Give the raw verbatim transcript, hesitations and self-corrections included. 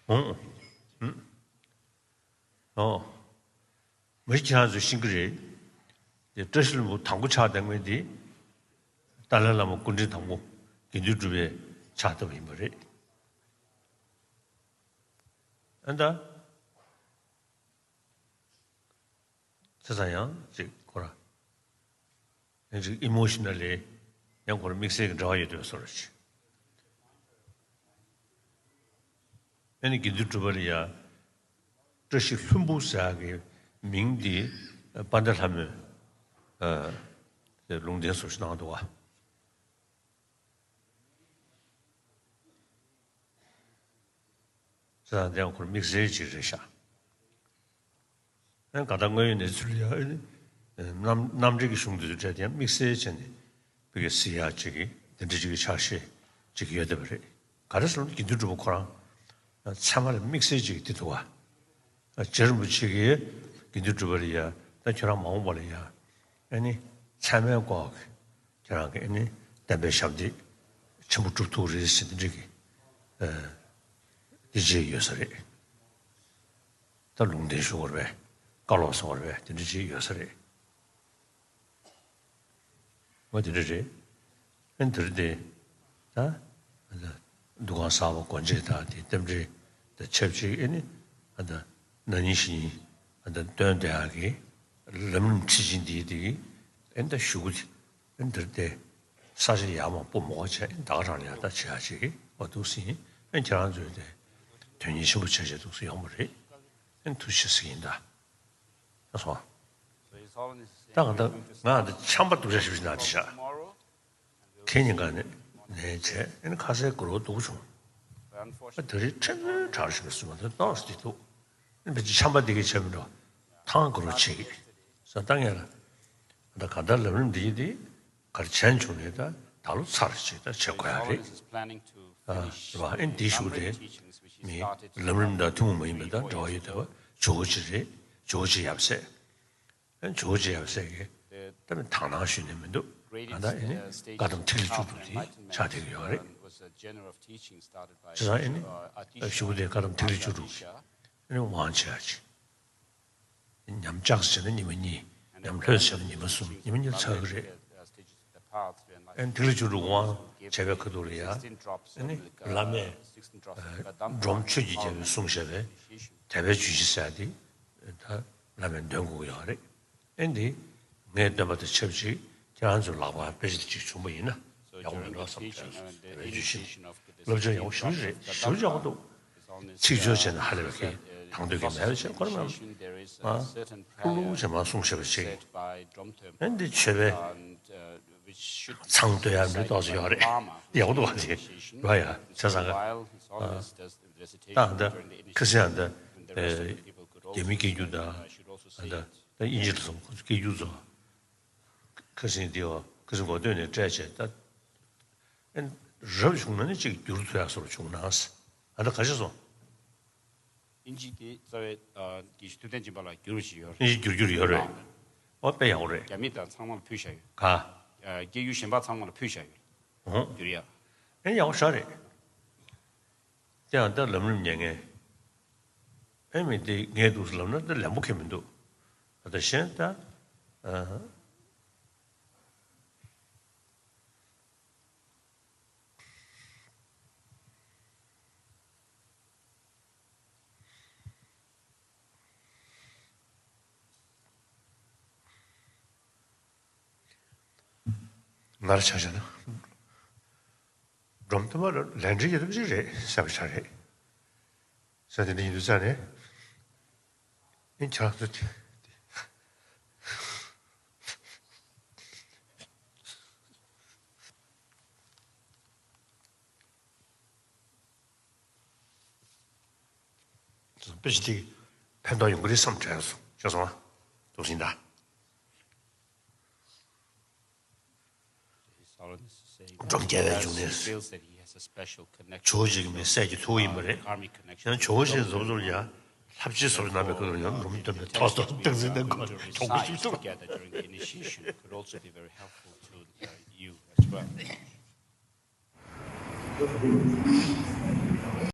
ཨོ། ཨུ། ཨོ། མི་ཁྱེད་རང་ཚོས་ཤེས་ཀྱི་རེད། དེ་བཀྲ་ཤིས་ལྷུན་པོ་དང་པོ་ཆགས་བསྡད་མཁན་དེ། ཏཱ་ལའི་བླ་མ་སྐུ་ཕྲེང་དང་པོ་དགེ་འདུན་གྲུབ་པའི་ཕྱག་བཏབ་པ་ཡིན་པ་རེད། ཨ་ད། བྱས་ཙང་ཡང་ཅིག་ཁོ་ར། ཡང་ཅིག་ཨི་མོ་ཤི་ནལ་ལི་ཡང་ཁོ་ར་དམིགས་བསལ་གྱི་འབྲེལ་བ་ཡོད་པའི་བཟོ་འདྲ་ཅིག་ཨ་ནི་དགེ་འདུན་གྲུབ་པ་ལ་ཡ། བཀྲ་ཤིས་ལྷུན་པོ་ཟེར་ཡག་གི་མིང་འདི་དཔལ་ལྡན་ལྷ་མོས་ཨ་དེ་ལུང་བསྟན་བཟོ་ཞིག་གནང་འདུག་བ། ཟེར་ཡང་དེ་ཡང་ཁོ་ར་དམིགས་བསལ་ཅིག་རེད་ཤག་ཨ་གང་ལྟར་དངོས་ཡོད་གནས་ཚུལ་ལ་ཡང་ཨ་ནི་རྣམ་རྣམ་འགྲེལ་གྱི་གཞུང་འདི་ཚོ་སྤྲད་དེ་ཡང་དམིགས་བསལ་བྱས་ནས་ཕ་གི་གཟིགས་ཡག་ཅིག་གི་དེ་འདྲ་ཅིག་གི་ཕྱག་བཞེས་ཅིག་ཡོད་བསྡད་པ་རེད། ག་རེ་ཟེར་ན་དགེ་འདུན་གྲུབ་པ་ཁོ་རང་ཚད་མ་ལ་དམིགས་བསལ་ཅིག་དེ་འདུག་བ། རྗེ་རིན་པོ་ཆེ་གིས་དགེ་འདུན་གྲུབ་པ་ལ་ཡ་ད་ཁྱོད་རང་མ་འོངས་པ་ལ་ཡ་ཨ་ནི་ཚད་མའི་སྐོར་གྱི་ཁྱོད་རང་གི་ཨ་ནི་བསྟན་པའི་ཞབས་འདེགས་ཆེན་པོ་སྒྲུབ་ཐུབ་རེད་ཟེར་དེ་འདྲ་གི་ཨ་དེ་ཅིག་ཡོད་ས་རེད། ད་ལུང་བསྟན་ཞུ་བར་བས་བཀའ་སློབ་གསུང་བར་བས་དེ་འདྲ་ཅིག་ཡོད་ས་རེད། འོ་དེ་འདྲ་རེད། ཨ་ནི་དེ་རེད་དེ། ད་འདུ་ཁང་གསར་པ་སྒོ་འབྱེད་དང་དེ་རྟེན་འབྲེལ་དང་ཆབས་ཅིག་ཨ་ནི་ཨ་ད་ན་ནིང་གཞེས་ནིང་ཨ་ད་སྟོན་བསྡད་ཡག་གི་ལམ་རིམ་ཁྲིད་ཆེན་འདིའི་དེ་གི་ཨ་ནི་ད་ཞུ་གུ་དེ་ཨ་ནི་དེ་རེད་དེ། ས་ཆ་ཡག་མ་སྤོ་མོ་བ་བྱས་ཨ་ནི་ད་ག་རང་ལ་ཡག་ད་བྱེད་ཡག་ཅིག་གི་འོ་འདུག་སེ་ཨ་ནི་ཁྱེད་རང་ཚོས་དེ་དོན་གཉེར་ཆེན་པོ་བྱས་བྱས་འདུག་སེ་ཡོང་བ་རེད། ཨ་ནི་ཐུགས་རྗེ་ཆེ་ཟེར་གྱི་ཡིན་ད། ཨ་སོང་། ད་གང་ལྟར་ང་འདི་ཆམ་པ་སྡུག་ཅག་ཞིག་ན་དེ་ཤག་ཁེ་ཉིན་གང་ནས་ནས་བྱས་ཨ་ནི་ཁ་ཟས་དགུ་རོ་སྡུག་བྱུང་། ཨ་དེ་རིང་ཁྲེལ་མོའི་གྲགས་ཤིག་ལ་སུ་མ་ཐོན་ཏོག་སི་འདི་འདུག་ཨ་ནི་ཆམ་པ་འདི་གི་བྱས་མི་འགྲོ། ཐང་དགུ་རོ་བྱེད་ཀྱི་ས་ད་ངས་ལ་ད་གང་ལྟར་ལམ་རིམ་འདི་ཡི་འདི་གར་བྱས་བྱུང་ནས་ད་ད་ལོ་ཚར་ཅིག་ད་བྱེད་དགོས་ཡ་རེད། ཨ་རེད་བ། ཨ་ནི་འདི་ཞུ་རེད། མི་ལམ་རིམ་དང་ཐུན་མོང་མ་ཡིན་པའི་ད་འབྲེལ་བ་ཡོད་བསྡད་པ་ཇོ་བོ་རྗེ་རེད། ཇོ་བོ་རྗེ་ཡབ་སྲས། ཨ་ཇོ་བོ་རྗེ་ཡབ་སྲས་ཀྱིས་ད་མི་དག་སྣང་ཞུས་ནས་མི་འདུག་ད་ལྟ་ཨ་ནི་བཀའ་གདམས་ཐིག་ལེ་བཅུ་དྲུག་དེ་ཆགས་བསྡད་ཀྱི་ཡོད་རེད། བྱས་ཙང་ཨ་ནི་ཞུ་བ་དེ་བཀའ་གདམས་ཐིག་ལེ་བཅུ་དྲུག་ཨ་ནི་དབང་བྱེད་ཡ་ཅིག་ཉམས་ཆག་བྱས་ན་ཉི་མ་གཉིས། ཉམས་ལྷོད་བྱས་ན་ཉི་མ་གསུམ། ཉི་མ་གཉིས་ཚར་གི་རེད། ཨ་ནི་ཐིག་ལེ་བཅུ་དྲུག་དབང་བྱས་པའི་ཁ་ཐུག་ལ་ཡ་ཨ་ནི་བླ་མས་སྒྲོམ་ཆོས་ཀྱི་རྒྱལ་པོས་གསུངས་བཞག་པའི་དད་པའི་བརྗོད་གཞི་ཟེར་ཡ་དེ་ད་བླ་མས་འདོན་དགོས་ཀྱི་ཡོད་རེད། ཨེ་འདི། ངས་སྟོན་པ་དང་ཆབས་ཅིག་ཁྱེད་རང་ཚོའི་ལག་པར་དཔེ་ཆ་དེ་གཅིག་བྱུང་པ་ཡིན་ན་ཡག་པོ་མེད་འགྲོ་བསམ་བྱས་སོང་། དེ་བས་ཇུས་ཤིག་སློབ་སྦྱོང་ཡག་པོ་ཞེ་པོ་རེད། ཞེ་པོ་ཡག་པོ་འདུག་ཚིག་སྦྱོར་བྱས་ན་ཧ་ལས་པའི་གི་དང་དོད་ཀྱི་མེད་པ་བྱས་ཁོ་རང་ཨ་ལྷུག་ལྷུག་བྱས་མ་གསུངས་བཞག་པ་ཅིག་ཨེ་འདི་ཆོས་པའི་མཚང་བསྟོད་ཡག་འདི་ཏོག་ཙམ་ཡོད་རེད། ཡག་པོ་འདུག་བ་དེ་རེད་བ་ཡ། བྱས་ཙང་ག་ཨ་ད་ཨ་ད་ཁ་སང་ཨ་ད་རྒྱ་མི་སྐད་སྒྱུར་དང་ཨ་ད་ད་དབྱིན་ཇི་ལ་སོང་ཁོ་ཚོ་སྐད་སྒྱུར་ཚོ། ཁ་སང་འདི་བ་ཁ་སང་གོ་སྟོད་ནས་སྤྲད་བྱས་ད། ཨེ་རབ་བྱུང་ན་ནི་གཅིག་བསྒྱུར་ཐུབ་ཡག་བཟོ་འདྲ་བྱུང་ན། ཨ་ད་ག་ཞིག་སོང་། ཨིན་ཇི་དེ་རྩ་བའི་ཨ་དགེ་བཤེས་ཐུབ་བསྟན་སྦྱིན་པ་ལགས་བསྒྱུར་བ་ཞིག་ཡོད་རེད། ཨིན་ཇི་བསྒྱུར་རྒྱུ་ཡོད་རེད། ཨོ་དཔེ་ཡག་པོ་རེད། རྒྱ་མི་དང་ཚང་མ་ལ་ཕུལ་བཞག་ཡོད། ག་ཨ་སྐད་སྒྱུར་གཞན་པ་ཚང་མ་ལ་ཕུལ་བཞག་ཡོད། ཨོ་བསྒྱུར་ཡག་ཨེ་ཡག་པོ་ཞེ་དྲག་རེད། དེ་ཡང་ད་ལམ་རིམ་ཉན་མཁན། ཨེ་མི་དེ་ངས་འདུག་སེ་ལབ་ན་ད་ལན་པོ་ཁེལ་མི་འདུག་ད་ལྟ་གཞན་ད། ཨ། ང་རང་ཆ་བཞག་ན། སྒྲོམ་དུ་མ་ལ་ལན་འདྲི་ཡོད་པ་ཅིག་རེད་བསམ་པ་ཆགས་རེད། ས་དེ་འདྲ་ཡིན་དུས་ཙང་ནས། ཨེ་ཁྱེད་རང་ཚོ་དེ། དཔེ་ཆ་དེ་ཕན་ཐོགས་ཡོང་གི་རེད་བསམ་དྲན་སོང་། ཤེས་སོང་ཨ། འདུག་སེ་ཡིན་ད། སྒྲོམ་རྒྱལ་བའི་འབྱུང་གནས། ཇོ་བོ་རྗེ་གི་མི་སྲས་ཀྱི་ཐུ་བོ་ཡིན་པ་རེད། ཡང་ཇོ་བོ་རྗེ་རྫོགས་རྫོགས་ཡ། ལྷ་བཅས་སོགས་རྣམ་པའི་ཁ་ཐུག་ཡང་འབྲོམ་སྟོན་པའི་ཐོག་སོ་སྟངས་འཛིན་གནང་དགོས་གྲོང་ཁྱེར་ཞིག་ཏུ། Together during the initiation could also be very helpful to, uh, you as well.